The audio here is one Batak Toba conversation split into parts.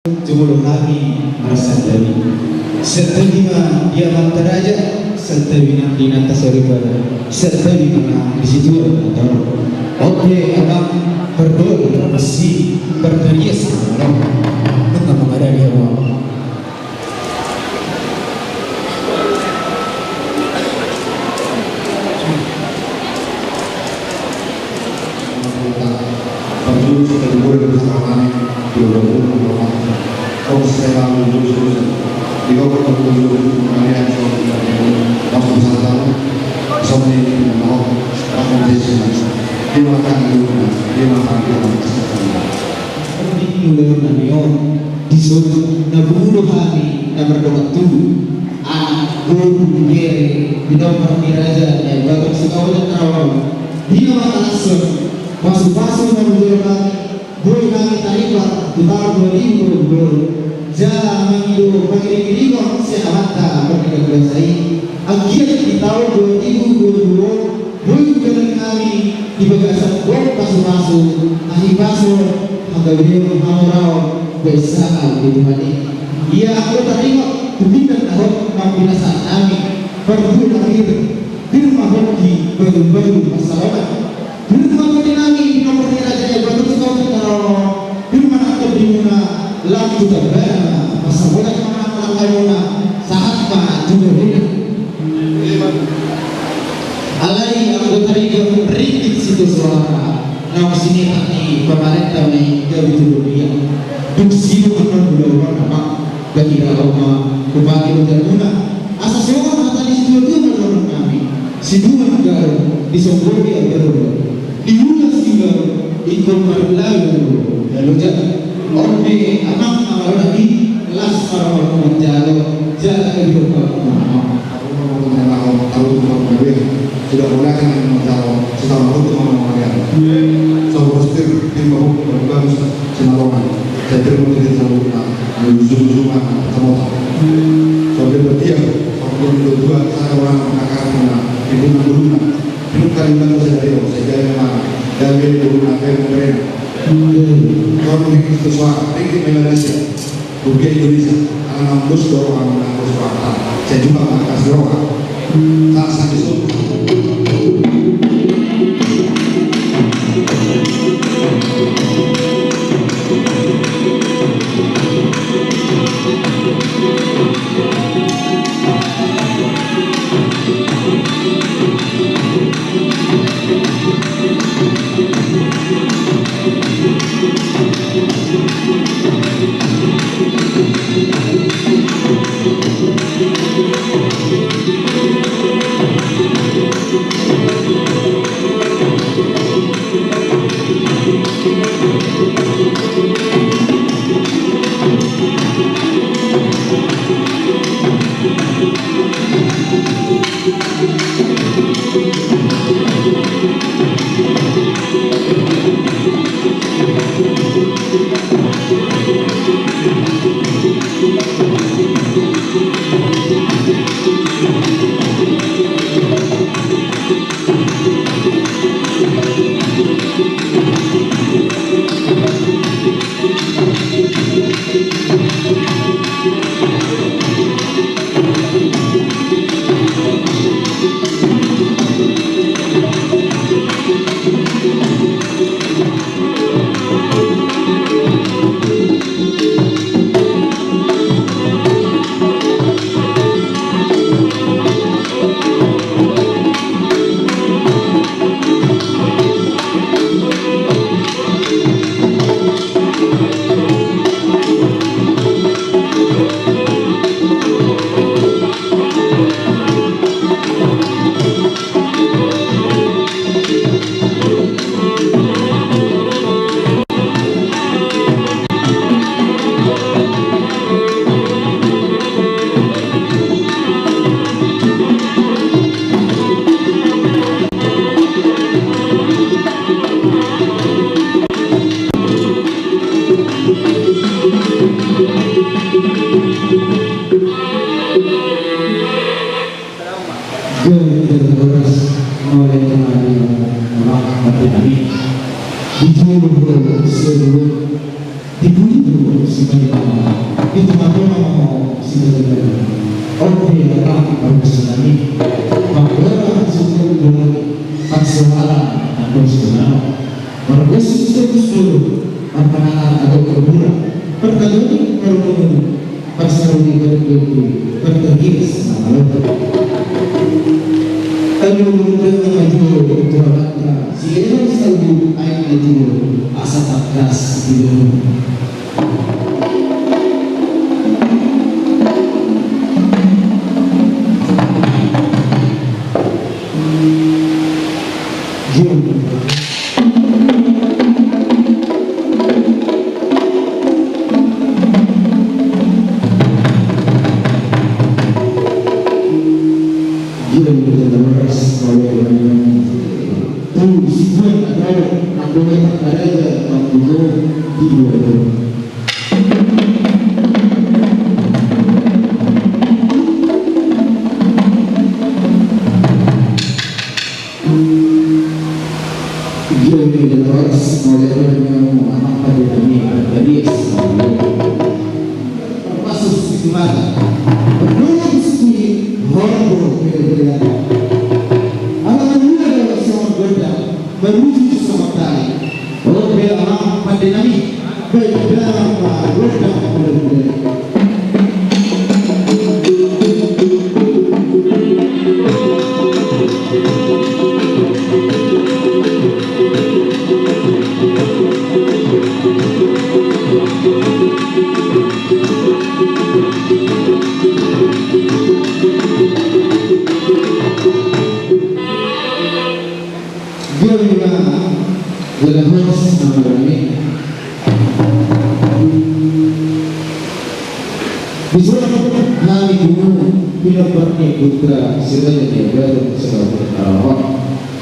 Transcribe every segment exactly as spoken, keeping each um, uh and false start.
Jumolo hami marsantabi. Santabi ma di amanta raja, santabi nang di inanta soripada, santabi ma nang di situan na torop. Oke, amang, pardohot ma si partangiang. Nunga mangadali hamu. Di son na mangolu hami na mardongan tubu, anak, boru, bere, pinompar ni raja, eh, Batur Sikawajan Tarawangun. Di na mangalason pasupasu na mangolu hami, boi hami tarima tu taon dua ribu dua puluh dua. Jala mangido pangiringiringon sian Amanta Marnida Kuasa i, anggiat di taon dua ribu dua puluh dua, boi hudalan hami di bagasan gok pasupasu, hahipason, hagabeon, hamoraon, baen sahali di Tuhan i. Ia anggo taringot tu pinggan na hot mambinasaon hami, parbue na pir, pir ma hot di baru-baru pansalongan. Pir ma tondi nami di nomor ni raja i, Batur Sikawajan Tarawangun. Pir ma nang tondimuna, lam tu tambana ma, pasamotan ma nang langkamuna, sahat ma tu dohina. Alai anggo taringot ringgit sitio soara, naung sinitap ni pamarenta ma i gabe tu dunia. Dung sidung annon ulaon on, amang, bahira au ma hupake loja muna. Asa songon hata ni situatua ma dohonon nami: Sidungan garu disonggori agar ro, diulas sigaru ingkon marlalu na loja. On pe, amang, amang, las ma roha manjalo, jala gabe roha manjalo. Sudah mulai kan manjalo, sudah mau tuh mau manjalo. So, pasti tim mau bagus. Sinalongan, sai terima kasih saluhutna, na ujung-ujungan, samotan. Songon dia, songon dia dua, sada orang mengakar puna, ibu nang buluna. Minum kalimbang tu sadari, oh, saya jalan mana? Jalan di buluna, apa yang mau keren? Kau nih, itu suara, tinggi Malaysia. Rupiah Indonesia, ala nang bos do, ala nang bos do, ala. Saya jumpa, makasih, oh. Gabe terhoras, mulai kemarin, orang mati kami. Di julu, sebelum Dipuji do Sibahen, ditongatonga ma Sibahen. On pe, amang pargonsi nami, manggora sungkun do pangsoalan na dos do nano. Margosi sungkun do marpanganan adat parboru, martagari marungu, parsarui pardomu, partagias na malo. Alu mundang maju tu amanta, sileman sabu aek na tio, asa tangkas dibangun. Dia ni adalah orang semua yang punya anak pada kami, pada dia semua. Termasuk si mata. Berdoa di sini, horor, beda-beda. Anak muda adalah seorang benda, menuju seorang tali. Oh, bela, amang pande nami. Gabe ma jala horas na marame. Dison hami gumu pinompar ni Putra Siraja ni Agadong Siraja Karawa.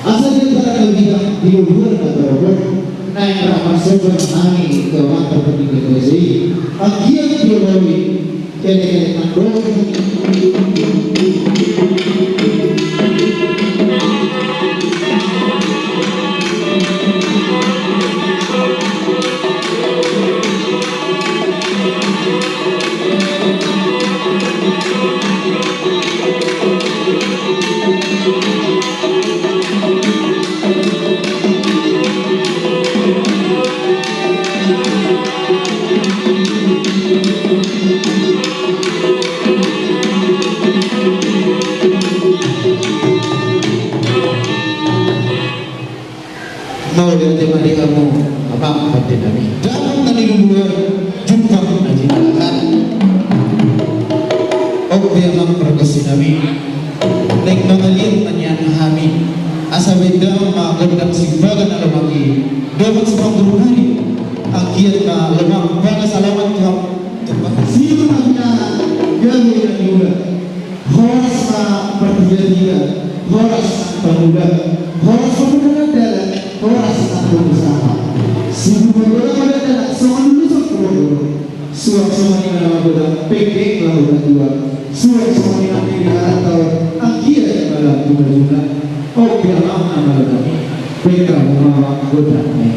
Asa di antara na bidang di luar na tarobot, naeng ra marsogot hami tu amanta pardingin dosa i. Anggiat dioloi. Mauliate ma di hamu amang pande nami. Damang na niluluan, jumpang na jinalahan. On pe amang pargonsi nami. Naeng mangaliat ma nian hami, asa baen damang ma gondang simbaga na lomak i dohot sipanggurguri. Anggiat ma lomak bagas alaman tu hamu. Situ ma hinahan, gabe na niula. Horas ma partigatiga, horas ma pangula, horas ma pangula dalan, horas ma pangusaha. Situ ma gondang ma gondang songon lulusan purogoro. Suang songon i ma na magodang, pengkeng laho matua. Suang songon i ma pengkeng laho matua, anggiat ma lam tu majuna. On pe amang na malo nami, baen hamu ma gondang i.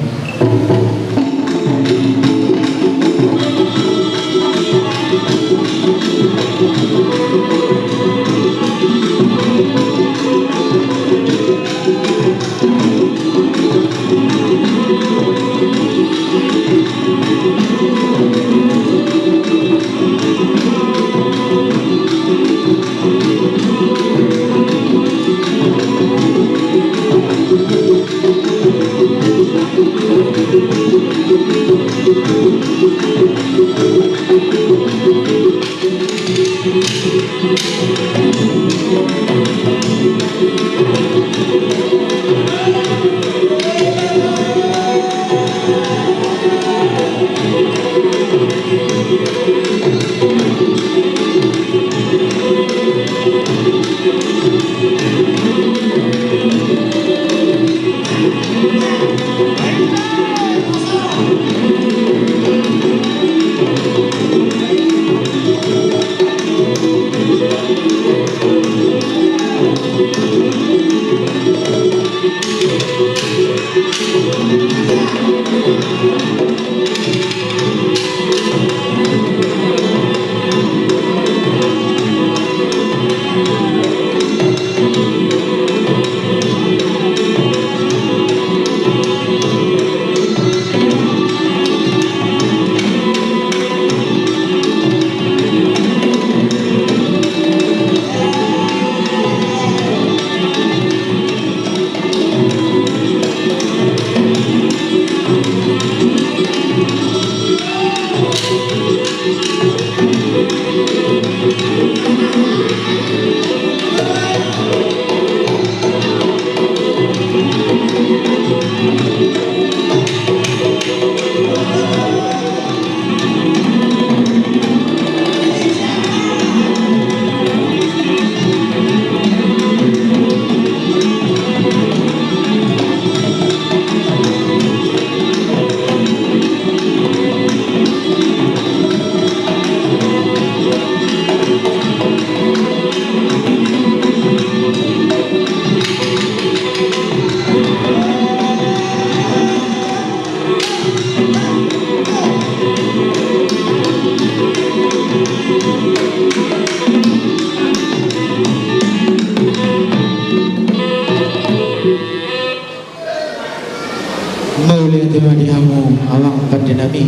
Mauliate ma di hamu amang pande nami,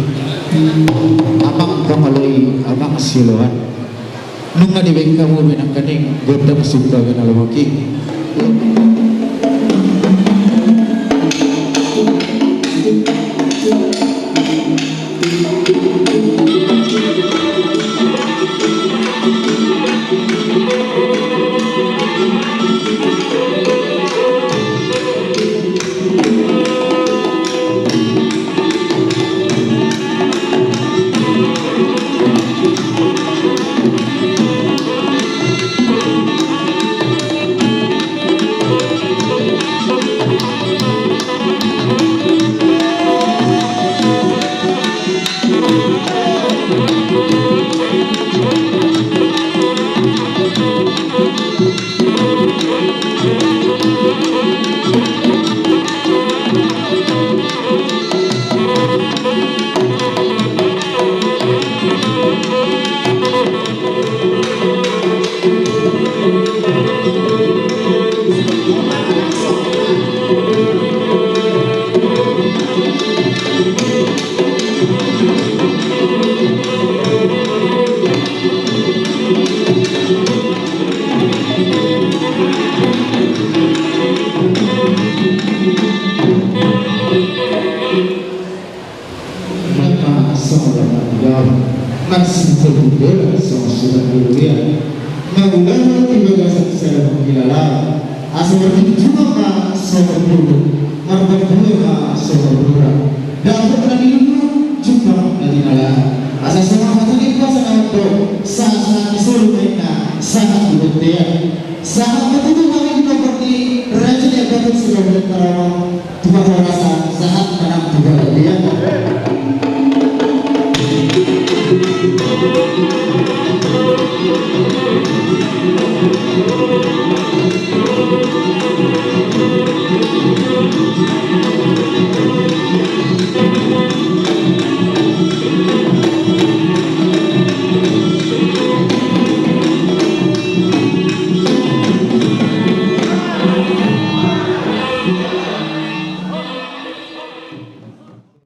amang pangaloi, amang siloan. Nunga dibaen hamu be nangkaning gondang sumba be na lomak i. Maka songon na tiga, marsitopot hela songon surat di Ruya. Na ulaon di bagasan sada pangkilala, asa marjunjungan ma songon boru, marbambua ma songon boru. Dapot na niluluan, jumpang na tinala. Asa songon hata ni umpasa na mandok, sahat-sahat ni solu ma inna, sahat di bontean. Sahat ma tutu hami di nomor ni Raja ni Ambaton Sidabulan Taramang. Tuhan marasa sahat manang Tuhan dia.